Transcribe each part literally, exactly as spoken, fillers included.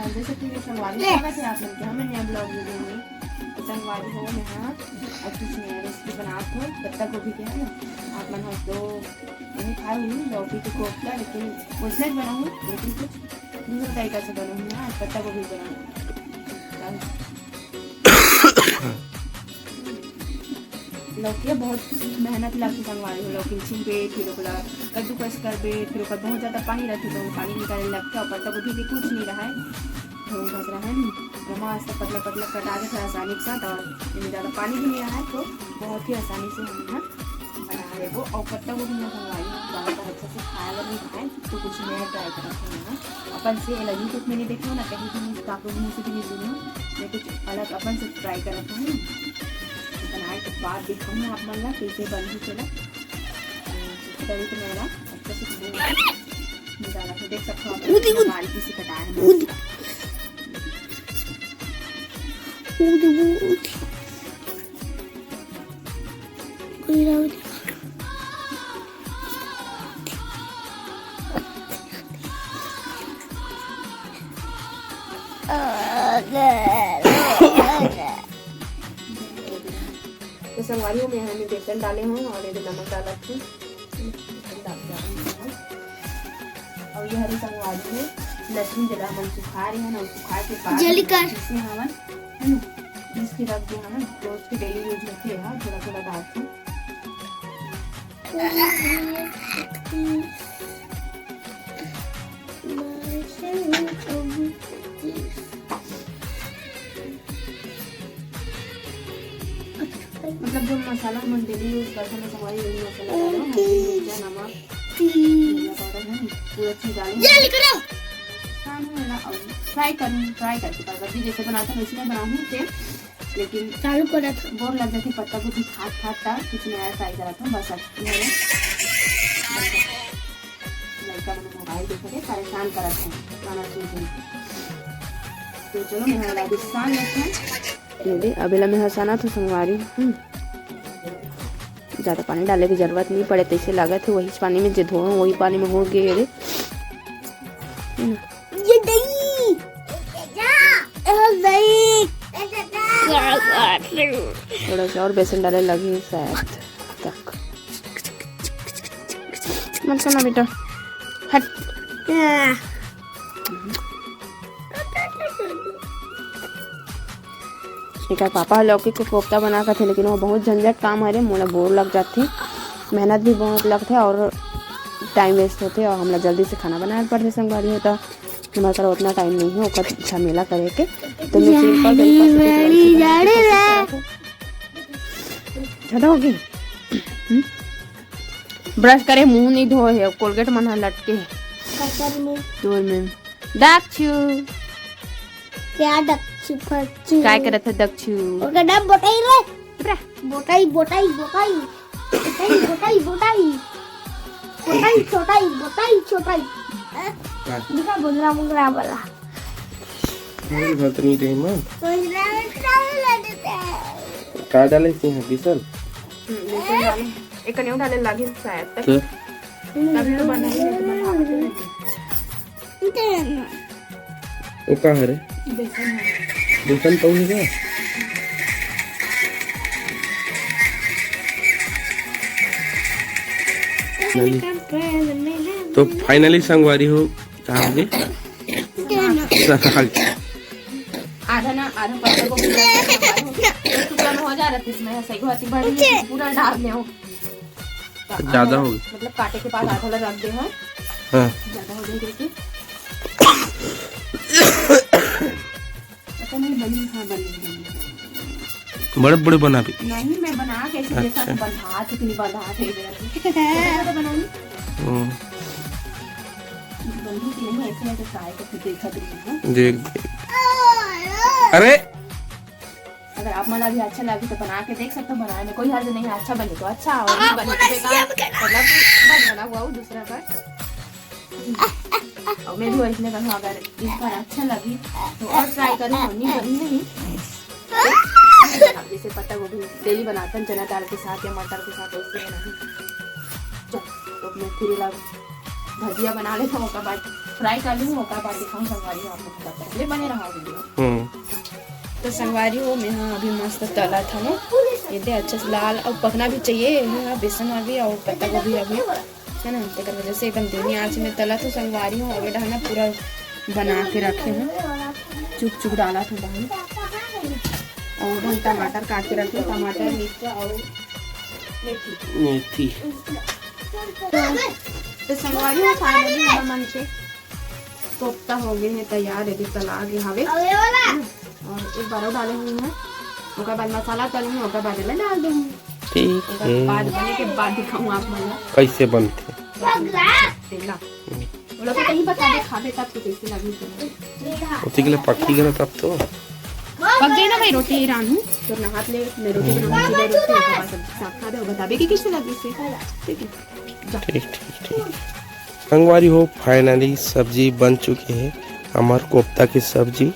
जैसे कि संगवारी स्वागत है आप मन के हमर नया vlog video में। तो संगवारी हो, मैं हाँ आज कुछ नया recipe बनात हो पत्ता गोभी के, है ना। आप मन हो तो नहीं खाए हुई लौकी के कोफ्ता, लेकिन वैसे ही बनाऊँ, लेकिन कुछ दूसरा तरीका से बनाऊँ ना, पत्ता गोभी बनाऊँ। लौकी बहुत मेहनत लगथे संगवारी हो, लौकी छीलबे, फिर ओकरा कद्दूकस करबे, फिर ओकर बहुत ज्यादा पानी रहथे, तो पानी निकाले लगथे, और पत्ता गोभी के कुछ नहीं रहे, धोन घसरा है नी, तो मस्त पतला पतला कटा देथे आसानी के साथ, और इनमें ज्यादा पानी भी नहीं रहे, तो बहुत ही आसानी से हम यहाँ बना लेबो। और पत्ता गोभी ना संगवारी हो, ज्यादातर अच्छा से खाए वाला नहीं खाए, तो कुछ नया try करत हूँ यहाँ अपन से। एला YouTube में नहीं देखे हो ना, कहीं भी नहीं, काको मुँह से भी नहीं सुने हो, मैं कुछ अलग अपन से try करत हूँ। बनाए के बाद दिखाऊँ आप मन ला कैसे बनही तेला। तभी तो मेरा अच्छा से निकाला तो देख सकते हो आप, उदी, उदी। बारीकी से कटाया है उदी। मस्त। उदी, उदी। उदी, उदी। तो संगवारी हो, मैं यहाँ में बेसन डाले हूँ और ये नमक डालत हूँ। बेसन डाल के डालत हूँ। और ये हरे संगवारी हो, लहसुन जला हमन सुखा रहे हैं ना, सुखा के बाद जल्दी कर। पीसे हमन, है ना, पीस के रख दे हमन, रोज के daily use होते हैं, थोड़ा थोड़ा डाल के। मतलब जो मसाला हमन daily use करथन ना, संगवारी, वही मसाला डालो, हल्दी, मिर्चा, नमक, धनिया powder है, पूरा चीज डालो। ये लिख रहा। हाँ, है ना, अब try करूँ, try करके, पर अभी जैसे बनाता हूँ, वैसे मैं बनाऊँ फिर, लेकिन चालू करत हूँ। Bore लग जाती पत्ता गोभी खात खात, ता कुछ नया try करत हूँ, बस अब ये है। लड़का मन mobile देख के परेशान करत है, गाना सुन सुन के। तो चलो, मैं वाला भी सान लेते हैं। ये दे, अबेला में हंसाना तो संगवारी, हम्म। ज्यादा पानी डाले की जरूरत नहीं पड़े, तैसे लागत है वही पानी में जे धोए, वही पानी में हो गए रे। है ना? ये दही। ए, दही। थोड़ा सा और बेसन डाले लगी शायद तक। मत करना बेटा, हट। एकर पापा ह लौकी के कोफ्ता बना कथे, लेकिन वो बहुत झंझट काम हरे, मोला bore लग जाथे, मेहनत भी बहुत लगथे और time waste होथे और हमला जल्दी से खाना बनाए ल पड़थे संगवारी हो, त हमर करा उतना time नहीं है ओकर झमेला करे के। तो मैं simple तरीका से कुछ ऐसे बनाने की कोशिश करत हूँ। ज्यादा होगे? हम्म? Brush करे, मुंह नहीं धोए है, Colgate मन ह लटके है। ककर में। तोर में। दक्षू। क्या दक्षू फक्षू? काय करत है दक्षू? ओकर नाम बताई रे। चुप रह। बोटाई, बोटाई, बोटाई। बोटाई, बोटाई, बोटाई। बोटाई, छोटाई, बोटाई, छोटाई। हाँ। दिखा, बोलना, बोलना वाला। अरे, भतनी रे मन। बोलना, बोलना देते हैं। का डाले से है, बेसन? हम्म, बेसन डाले। एक कनियो डाले लागिन शायद तक। तो? तभी तो बना ही नहीं, तो बना के नहीं। वो का हरे? बेसन है। बेसन तो है क्या? नहीं। तो finally संगवारी हो, कहाँ हो गई? साग। आधा ना, आधा पत्ता गोभी डाल के संगवारी हो। एक टुकड़ा में हो जा रहा था इसमें, सही बात है, बड़ी पूरा डाल दे हो। ज्यादा हो गई। मतलब काटे के बाद आधा ला रख दे, हाँ? हाँ। ज्यादा हो जाए करके। पता नहीं बनी, हाँ, बनी, बनी। बड़े बड़े बना भी। नहीं, मैं बना कैसे, जैसा अच्छा। बंधा, कितनी बंधा थे इधर। छोटे छोटे बनाऊंगी। हम्म। बंधी की नहीं, ऐसे ऐसे fry करके देखा तुमने, हाँ? देख, देख। अरे! अगर आप मन ला भी अच्छा लगे तो बना के देख सकते हो, बनाए में कोई हर्ज नहीं है। अच्छा बने तो अच्छा, और नहीं बने तो बेकार, मतलब मत बनाओ, वो दूसरा बार। और मैं भी वैसने करूँ, अगर इस बार अच्छा लगी तो और try करूँ, और नहीं बनी नहीं। अब जैसे पत्ता गोभी daily बनाते हैं चना दाल के साथ या मटर के साथ, वैसे बनाऊँ। चल, तो मैं फिर ला भजिया बना लेता हूँ, ओकर बाद फ्राई कर लूँ, ओकर बाद दिखाऊँ संगवारी हो आप लोग को। ले बने रहा वीडियो। हम्म। तो संगवारी हो, मैं हाँ अभी मस्त तलत हूँ। ये दे अच्छे से लाल और पकना भी चाहिए, ये हाँ बेसन अभी और पत्ता गोभी अभी, है ना, तेकर वजह से एकदम धीमी आंच में तलत हूँ संगवारी हो। अभी डहना पूरा बना के रखे हूँ, चुक चुक डालत हूँ बाहर। और हम टमाटर काट के रखे हूँ, टमाटर, मिर्चा और मेथी। मेथी। तो संगवारी हो, फाइनली हमर मन के कोफ्ता हो गए हैं तैयार, ये भी तला गए हवे। और एक बार और डाले हुए हैं, ओकर बाद मसाला तलूँ, ओकर बाद एला डाल दूँ। ठीक ओकर है। बाद बने के बाद दिखाऊँ आप मन ला। कैसे बनथे? तेला। वो लोग को कहीं बता दे, खाबे तब तो कैसे लगी तेला। ओती के लिए पकी गला तब तो। पक गई ना भाई, रोटी रांधू। तो नहात ले, मैं रोटी बनाऊँ, सीधा रोटी, ओकर बाद सब्जी साग खा दे, और बताबे कि कैसे लगी से। ठीक है। ठीक, ठीक, ठीक। संगवारी हो, फाइनली सब्जी बन चुके हे, हमर कोफ्ता के सब्जी।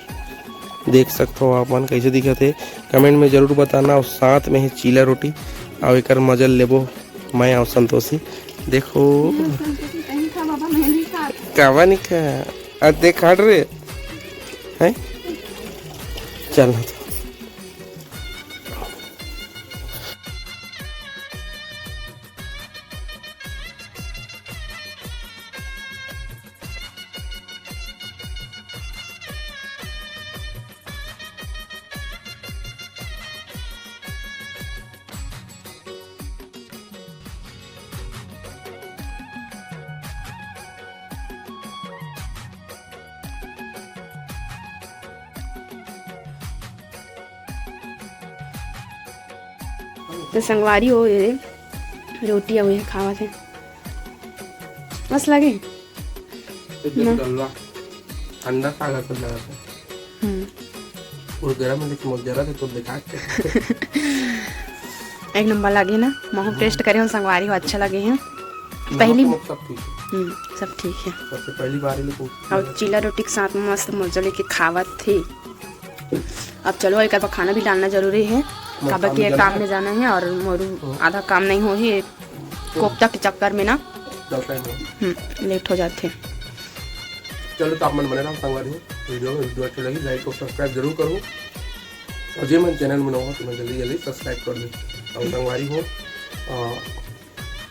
देख सकत हो आप मन कैसे दिखत हे, कमेंट में जरूर बताना। और साथ में हे चीला रोटी, और एकर मजा लेबो मैं और संतोषी। देखो। संतोषी कहीं खा बाबा, मैं नहीं खा। कावा नहीं खा? आ देख हट रे। हैं? चल ना तो। तो संगवारी हो, ये रोटी अउ ये खावत हे, मस्त लगे। एकदम ना। डलवा, ठंडा खाना सब लगा था। हम्म। और गरम में लेकिन मोर जरा से तो बेकार थे। एक नंबर लगे ना, महू हम्म। टेस्ट करे हूँ संगवारी हो, अच्छा लगे हैं। नमक पहली वमक सब ठीक है। हम्म, सब ठीक है। सबसे पहली बार ही लेकिन और चीला रोटी के साथ में मस्त मजा लेके खावत थे। अब चलो, एक बार खाना भी डालना जरूरी है, मस्त काबर काम कि ये जाना काम है। में जाना है और मोरू हम्म। आधा काम नहीं हो ही, कोफ्ता के चक्कर में ना। चलता है। हम्म, लेट हो जाते। चलो, तो आप मन बने रहो संगवारी हो वीडियो में। वीडियो अच्छा लगी, लाइक और सब्सक्राइब जरूर करो। और जे मन चैनल में नवा हो, तो मैं जल्दी जल्दी सब्सक्राइब कर दो। और संगवारी हो, आ,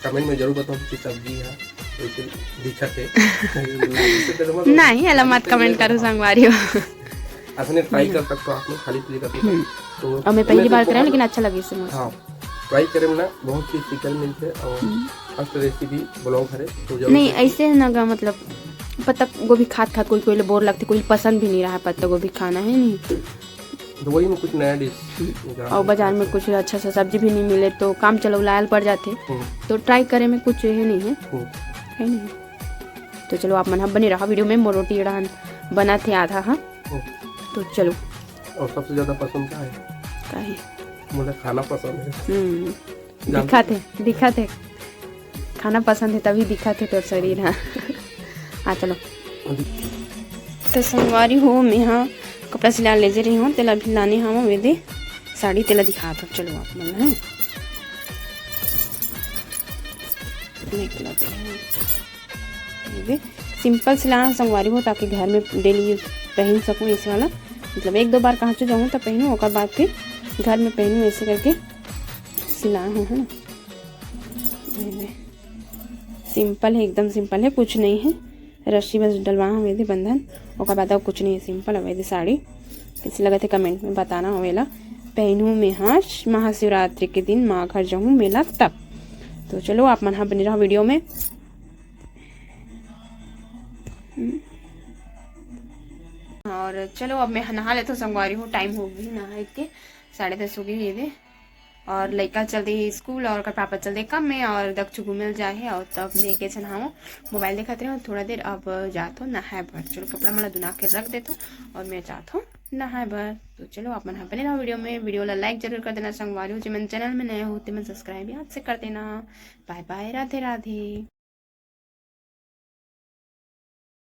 कमेंट में जरूर बताओ कि सब्जी है कैसे दिखत है। नहीं, एला मत कमेंट करो संगवारी हो। असने ट्राई कर सकते हो आप लोग, खाली पीली का पीला। हम्म। तो और मैं पहली बार करें, लेकिन अच्छा लगे इससे मस्त। हाँ, ट्राई करे में ना बहुत चीज सीखे मिलते और हम्म। फर्स्ट रेसिपी ब्लॉग हरे, तो जरूर नहीं, देखिए। ऐसे है ना गा, मतलब पत्ता गोभी खात खात कोई कोई ले बोर लगते, कोई पसंद भी नहीं रहा पत्ता गोभी खाना, है नहीं? तो वही में कुछ नया डिश। हम्म। और बाजार में कुछ अच्छा सा सब्जी भी नहीं मिले तो काम चलो लायल पड़ जाते। हम्म। तो ट्राई करे में कुछ ये नहीं है, हम्म। है नहीं? तो चलो, आप मन ह बने रहा वीडियो में। मोर रोटी एड़ान बना थे आधा, हाँ। हम्म। तो चलो। और सबसे ज्यादा पसंद क्या है? का है? मुझे खाना पसंद है। हम्म। जानते दिखा हो? थे, दिखा थे। खाना पसंद है तभी दिखा थे तोर शरीर, हाँ। हाँ, चलो। अभी तो संगवारी हो, मैं हाँ कपड़ा सिला ले जे रही हूँ, तेला भी लाने हूँ, वे दे साड़ी, तेला दिखा था। चलो आप मन, हैं? देख लो, देख लो। ये सिंपल सिलाना संगवारी हो, ताकि घर में डेली यूज पहन सकूँ ऐसे वाला। मतलब एक दो बार कहाँ चो जाऊँ तो पहनूँ, ओकर बाद फिर घर में पहनूँ, ऐसे करके सिलाना हूँ, है ना। ये ले। सिंपल है, एकदम सिंपल है, कुछ नहीं है। रस्सी बस डलवा हवे दे बंधन, ओकर बाद अउ कुछ नहीं है, सिंपल हवे दे साड़ी। कैसे लगत है कमेंट में बताना हवेला। पहनूँ में हाँ महाशिवरात्रि के दिन माँ घर जाहूँ मेला तब। तो चलो आप मन हा बने रहो वीडियो में। हम्म। और चलो अब मैं नहा लेता हूँ संगवारी हूँ, टाइम हो गई नहाए के, साढ़े दस हो गई ये दे। और लइका चल दे स्कूल और ओकर पापा चल दे काम में और दक्षु घूमे ल जाए है और तब मैं के नहाऊँ, मोबाइल देखत रहे हूँ थोड़ा देर। अब जात हूँ नहाए बर, चलो कपड़ा मला दुना के रख देता हूँ और मैं जात हूँ नहाए बर। तो चलो आप मन हा बने रहो वीडियो में, वीडियो ला लाइक जरूर कर देना संगवारी हो, जे मन चैनल में नए हो ते मन सब्सक्राइब याद से कर देना। बाय बाय, राधे राधे।